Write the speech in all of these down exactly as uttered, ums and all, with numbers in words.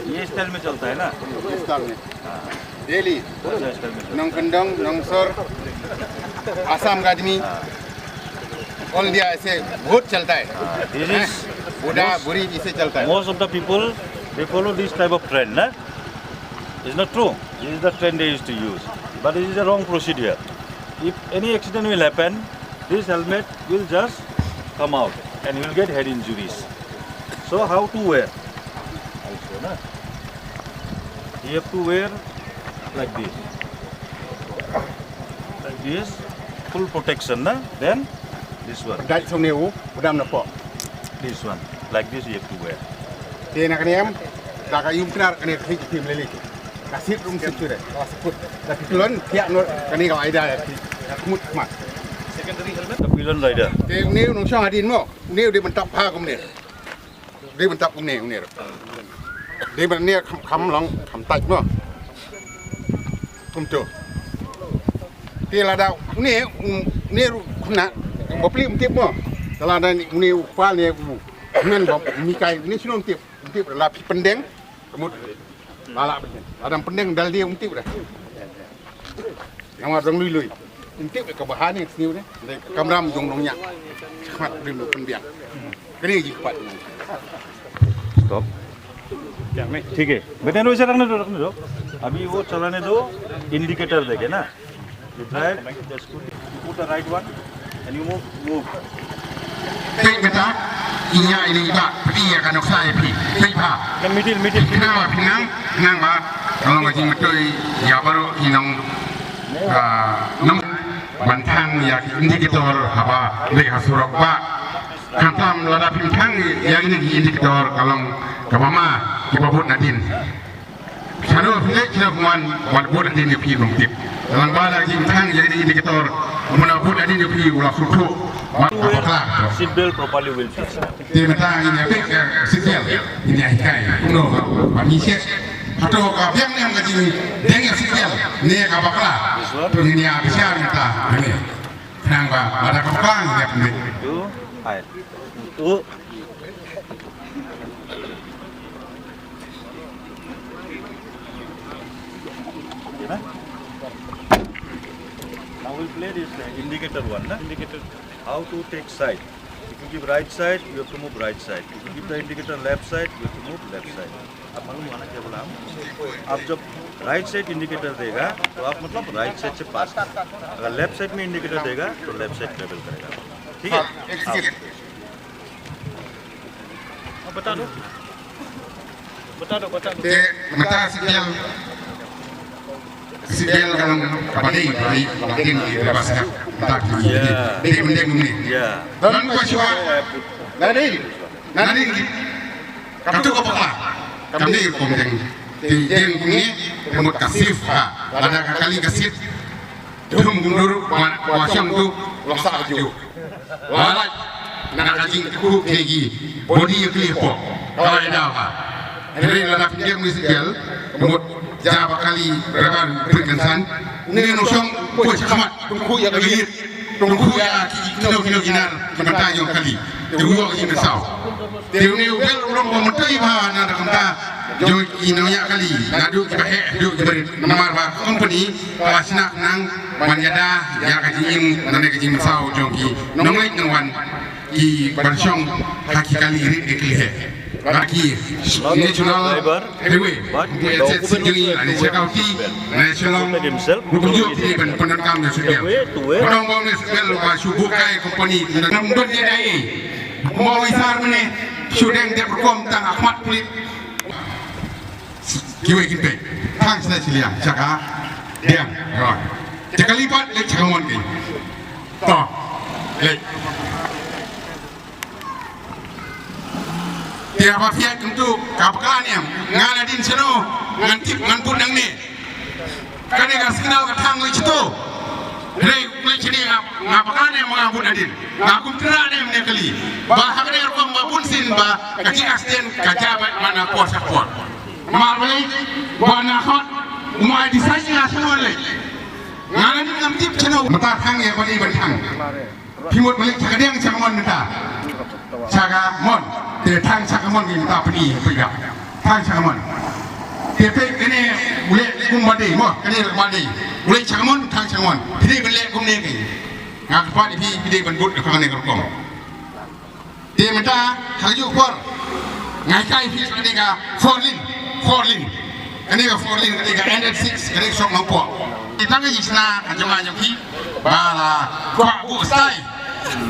ये स्टाइल में चलता है ना? ये स्टाइल में। दिल्ली, नौखंडों, नौसर, आसाम आदमी, ऑल इंडिया ऐसे बहुत चलता है। This is बूढ़ा, बूढ़ी, इसे चलता है। Most of the people, they follow this type of trend, ना? It's not true. This is the trend they used to use. But this is a wrong procedure. If any accident will happen, this helmet will just come out and you will get head injuries. So how to wear? Also, na? You have to wear like this. Like this, full protection, na? Then this one. Dai song neu, udam na po. This one. Like this you have to wear. Te na kane em, da ka yum knar kane thik tim lele. Ka sit rum sit chure. Ka sit put. Da ki tulon tiak nor kane ka aida ya ki. Ya kumut mat. Secondary helmet. Ka pilon rider. Te une nong shong adin mo. Une udah mentap ha kumne. Dei ban tap kumne, une ruh. Dei ban ne kham, kham long, kham tait mo. Kumto. Te lada une, une ruh kumna, ba pli um tip mo. Te lada une u pa ne u men ba mi kai, une sino um tip, um tip la phi pendeng, kemut. Lala pendeng. Lada pendeng dal dia um tip dah. Namar dang lui lui. Ntip ka bahan ni sniu ni. Kamram jong nong nya. Khmat rim pynbiang. Kini ji khmat. Stop. ठीक है, बेटा, नो, इसे रखने दो, रखने दो। अभी वो चलाने दो, इंडिकेटर देके ना। You drive the scooty, you put the right one and you move, move. Peit mynta, i nya ini ba phi ïa ka nuksa ïa phi. Peit ba. Middle, middle. Phi nang ba, phi nang, phi nang ba. Ka long ka jingmyntoi ïa baroh i nong, ah, nong ban thang ïa ki indicator haba leh ha surok ba. Khamtam lada phim thang ïa kine ki indicator ka long kaba ma kiba bud nadien. Shano phi leit, shano phi wan, wat bud hadien ïa phi, long tip. Lang ba la jingthang ïa kine indicator, muna bud hadien ïa phi u la sngewthuh. Wat ka bakla. Seat belt properly will fix. Te mynta ngin ïa peit ka seat belt, ngin ïa hikai. Kumno ba ngi check. Hato ka biang ne em ka jingdeng ïa seat belt ne ka bakla. Te ngin ïa bishar mynta ne. Khnang ba lada ka bakla ngin ïa pynbeit. Two, high. Two. Now we'll play this, uh, indicator one, na? Indicator. How to take side. If you give right side, you have to move right side. If you give the indicator left side, you have to move left side. आप मालूम हुआ ना क्या बोला हम? आप जब राइट साइड इंडिकेटर देगा, तो आप मतलब राइट साइड से पास करेगा। अगर लेफ्ट साइड में इंडिकेटर देगा, तो लेफ्ट साइड ट्रेवल करेगा। ठीक है? हाँ, एक सेकंड। बता दो। बता दो, बता दो। Te mynta seat belt, seat belt ka long kaba dei, kaba dei, kaba dei, kaba dei, kaba dei, kaba dei, kaba dei, kaba dei. Yeah. Dei bynta kumne. Yeah. Don ko shuwa. Na dei, na dei. Katu ka bakla. Kam dei kum deng. Te deng kumne, ka mut ka safe ha. Lada ka kali ka seat. Dum kum dur, wa, wa shong tu, wa sa ju. Wa la, na ka jingkyrkhu kine ki body ïa ki hapoh. Ka la ïa daw ha. Hynrei lada phi deng mih seat belt, mut ja ba kali raba prit kan san. Une nongshong poi sha khmat, tungkhu ïa ka ïit, tungkhu ïa ki kino kino ki nar ki bynta jong kali. Te u ïoh ka jingmynsaw. Te une u belt u long ba myntoi bha na ka bynta jong ki nongñiah kali, naduh kiba heh haduh kiba rit. Namar ba ka company ka la shna khnang ban ïada ïa ka jingim lane ka jingmynsaw jong ki nongleit nongwan, kiba shong ha ki kali rit ne kali heh. Ba ki National Highway, ki asset jong ngi lane sha Guwahati, lane Shillong, ruh kumjuh ki ban pyndonkam ïa u seat belt. Ba dang ba une u seat belt ba shu buh kai company, nam don ïa dei. Mo wi sar mane shu deng dep rukom tang ha khmat pulit. Kiwei kin peit. Thang sha shiliang, sha ka diang. Sha ka lipat leit sha ka mon ki. To. Leit. Te haba phi ïaid kumtu, ka bakla ne em? Nga nadien shano, ngan tip, ngan bud nangne. Kane ka signal ka thang leit shito. Hynrei leit shane nga, nga bakla ne em, nga bud nadien. Nga kum tynrah ne em ne kali. Ba ha kane ka rukom ba bun sien ba ka jing accident ka jia beit man na por sha por. Namar balei, ba na hot, u ma ai decide nga shano leit. Nga nadien ngam tip shano. Mynta thang ïa balei ban thang. Phi mut balei sha ka diang sha ka mon mynta. Sha ka mon. Te thang sha ka mon ki mynta pyni phi da. Thang sha ka mon. Te peit kane u leh kumba dei mo, kane kumba dei. U leh sha kamon, thang sha kamon. Phi dei ban leh kumne kein. Nga kyrpad ïa phi, phi dei ban bud ha kane ka rukom. Te mynta ha kajuh ka por nga hikai ïa phi kane ka four lane, four lane. Kane ka four lane, kane ka N H six, kane ka Sohknongpoh. Te tang ka jingshna ka jong nga jong phi ba la kwah buh stai.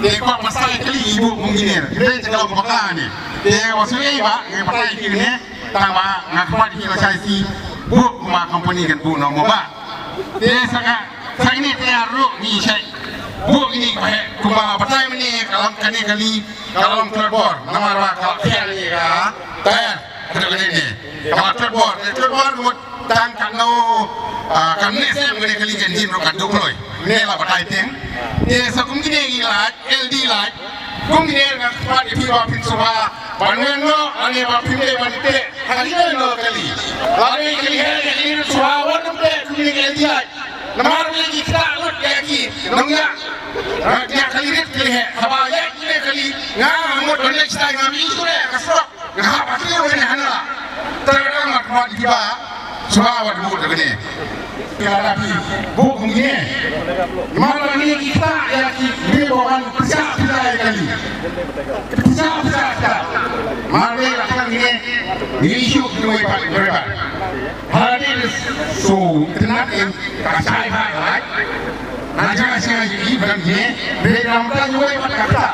Te kwah ban stai kali, buh kum kine. Te ka long ka bakla ne. Te wat shu ei ba ngi batai ïa phi ne. Tang ba nga kyrpad ïa phi lashai shi buh kumba company kan buh noh mo ba. Te sa ka, sa kine te ruh ngi shait buh kine ba heh kumba batai mynne ka long kane kali ka long tlot bor namar ba ka pher ïa ka tyre. Ka dei kane ne ka tlot bor, ka tlot bor ka mut tang katno, ah, kan ne sem kane kali ka engine ruh ka duh kloi. Ne la batai teng. Te sa kum kine ngi lait, L D lait. Kum kine nga kyrpad ïa phi ba phin sngewbha ban wan noh, lane ba phin dei ban teh ha kine noh kali. Lane kali heh, kali heh, sngewbha wan noh teh kum kine L D lait. Namar kine ki ktah lut ïa ki nongñiah, ah, ñiah kali rit kali heh. Haba ïaid kine kali nga mut ban leit shatai ngam issue re ka stok. Nga hap ha kine kane hana. Tang ba nga kyrpad ïa phi ba sngewbha wat buh da kane. Ka la phi buh kum kine. Namar ba ngi ki ktah ïa ki, ngi ba wan pisa pisa ïa kali. Pisa pisa pisa. Namar ba la tang kine ngi issue kine wei pat wei pat. Hala dei so tnat em ka shai bha lai. Na jaka shai ji ban kine. Be ram ta wei pat ka ktah.